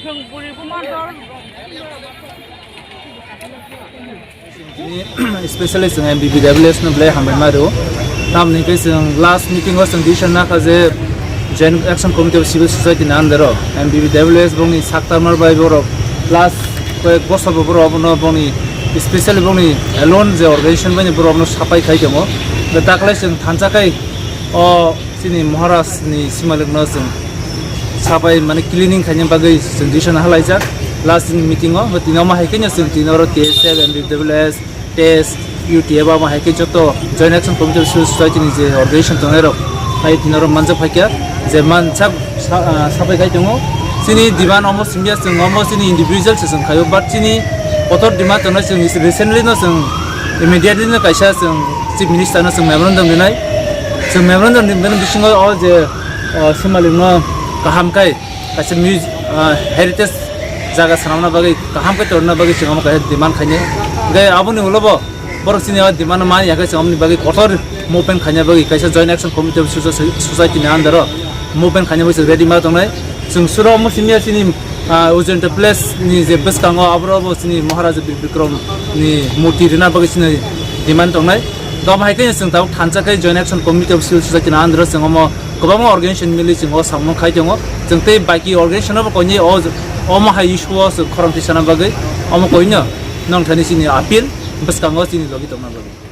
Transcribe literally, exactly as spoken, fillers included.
Chwng bwrwi buma dol. Tini, specially chwng M B B W S no belai hambai ma rwo. Tamni hwnkhe chwng last meeting o chwng decision nakha je Joint Action Committee of Civil Society ni under o M B B W S bongni saktarmar bai borok last koyek bosor bo borok abono bongni specially bongni alone je organization bai borok abono sapai khai tongo. Taklai chwng thansa khai o chini Maharaj ni simalwkno chwng sapai mane cleaning khaina bagwi chwng decision halaijak last ni meeting o. Bo tini omo hai khe chwng tini oro T S F, M B W S, test, U T F abo hai khe joto Joint Action Committee of Civil Society ni je organization tongnai rok hai tini oro manjak phaikha je mansak sa-, ah, sapai khai tongo. Chini demand omo simi ya chwng omo chini individual se chwng khaio, but chini kotor demand tongnai chwng recently no chwng immediately no kaisa chwng Chief Minister no chwng memorandum rinai. Chwng memorandum rinai bisingo o je, o, simalwkno kaham khai kaisa muse-, ah, heritage jaga swnamna bagwi kaham khe torna bagwi chwng omo kaisa demand khainai. Hwnkhe aboni ulo bo borok chini o demand mani ya khe chwng omoni bagwi kotor movement khaina bagwi kaisa Joint Action Committee of Soci-, Society ni under o movement khaina bagwi chwng ready ma tongnai. Chwng suro omo simi ya chini, ah, Ujjainta Place ni je bwskango aboro bo chini Maharaja Bir Bikram ni murti rina bagwi chini demand tongnai. Tamo hai khe chwng tabuk thansa khe Joint Action Committee of Civil Society ni under o chwng omo kwbangma organization mili chwng o samung khai tongo. Chwng tei baki organization no bo koinwi o, omo hai issue o chwng khorang tisana bagwi omo koino nongthani chini appeal bwskango chini logi tongna bagwi.